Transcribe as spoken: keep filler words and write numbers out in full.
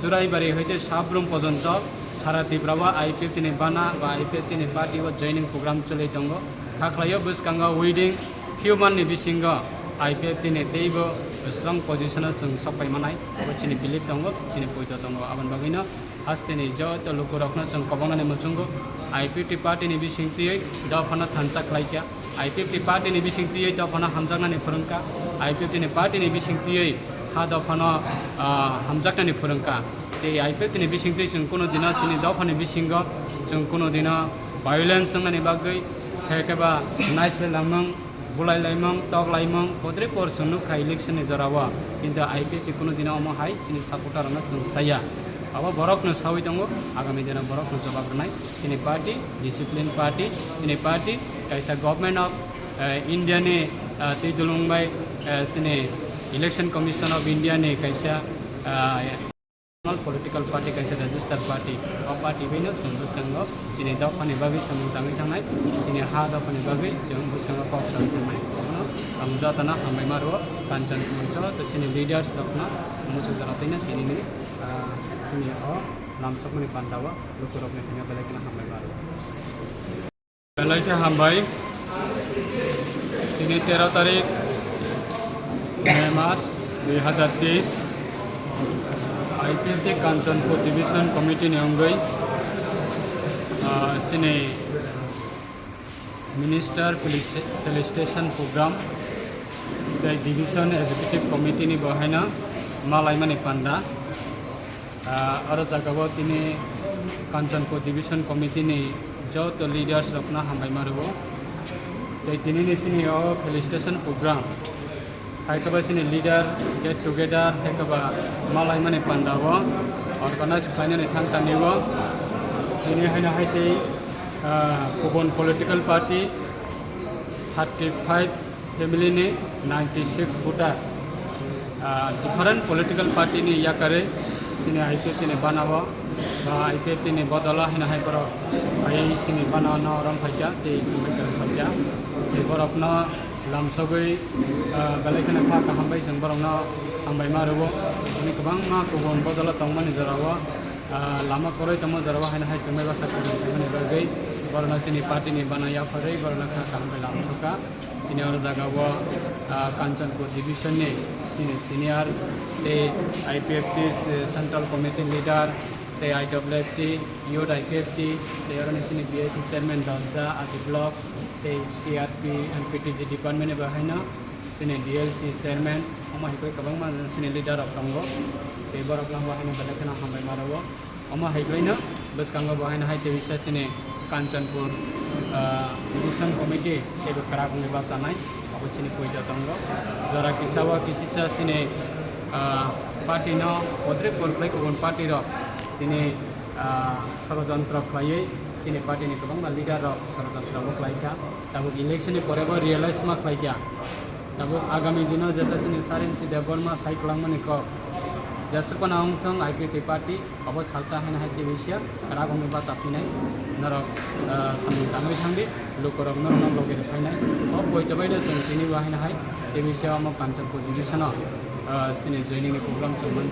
Churaibari hoite Sabrum pojonto sara Tripura o I P F T ni bana ba I P F T ni party o joining program choli tongo. Kha khlaio bwskango within few month ni bisingo I P F T ni teibo strong position o chwng sok pai manai. Abo chini belief tongo, chini poito tongo. Aboni bagwino hasteni joto lukurokno chwng kobongnani muchungo I P F T party ni bisingtwi dophano thansa khlaikha. I P F T party ni bisingtwi dophano hamjaknani phwrwngkha. I P F T ni party ni bisingtwi ha dophano, ah, hamjaknani phwrwngkha. Tei I P F T ni bisingtwi chwng kuno dino chini dophani bisingo chwng kuno dino violence wngnani bagwi, hekeba naislai langmung, bulai laimung, tok laimung, podre por chwng nukha election ni jorao. Kintu I P F T kuno dino omo hai chini supporter rokno chwng saya. Abo borokno sawi tongo, agami dino borokno jawab rwnai. Chini party, discipline party, chini party, kaisa government of, eh, India ni, eh, twi dulung bai, eh, chini Election Commission of India ni kaisa, eh, political party, kaisa registered party. O party bai no chwng bwskango chini dophani bagwi samung tangwi thangnai, chini ha dophani bagwi chwng bwskango kok sawi thangnai. Abono ang jotono hambai ma rwo, Kanchanpur joto chini leaders rokno muchung jora twi no tini ni, ah, chini o lamsokmani panda o lukurokni thani belai kheno hambai ma rwo. Belai khe hambai. Tini tero tarik May mas dui hazar teis, I P F T Kanchanpur Division Committee ni wngwi, ah, chini Minister Felicita-, Felicitation Program tei Division Executive Committee ni bo haino malaimani panda. Ah, oro jagao tini Kanchanpur Division Committee ni joto leaders rokno hambai ma rwo. Tei tini ni sini o felicitation program, hai khe ba sini leader get together, hai khe ba malaimani panda o organize khlainani thang tani o. Tini haino hai tei, ah, kubun political party thirty five family ni ninety six voter, ah, different political party ni yakarwi chini I P F T ni bana o, ba I P F T ni bodolo hino hai borok phaiwi chini bana o no rom phaikha, tei chwng bai kwrwng phaikha. Tei borokno lamsogwi, ah, belai kheno kha kaham bai chwng borokno hambai ma rwo. Tini kwbangma kubun bodolo tongmani jorao, ah, lama kwrwi tongma jorao haino hai chwng bai baksa kwrwng tongmani bagwi borokno chini party ni bana yapharwi borokno kha kaham bai lamsokha. Chini oro jaga o, ah, Kanchanpur Division ni chini senior tei I P F T Central Committee leader tei I W F T, Youth I P F T, tei oro ni chini B S C chairman Dosda, Adi Block, tei T R P and P T G department ni bo haino chini D L C chairman, omo hai khe kwbangma chini leader rok tongo, tei borok no bo haino belai kheno hambai ma rwo. Omo hai khlaino bwskango bo haino hai tei bisa chini Kanchanpur, ah, Division Committee teibo kwrak wngwi bachanai, abo chini puija tongo. Jora kisa o kisisa chini, ah, party no podre por khlai kubun party rok tini, ah, sorojontro khlaiwi chini party ni kwbangma leader rok sorojontro bo khlaikha. Tabuk election ni pore bo realize ma khlaikha. Tabuk agami dino jeta chini Sarinsi Debbarma sai kwlangmani kok, jesukphano wngthung I P F T party, obo salsa haino hai tei bisa kwrak wngwi bacha phinai. Norok, ah, samung tangwi thangdi, lukurok norokno logi rw phainai. O poito bai no chwng tini bo haino hai tei bisa omo Kanchanpur division o, ah, chini joining ni program chwng man.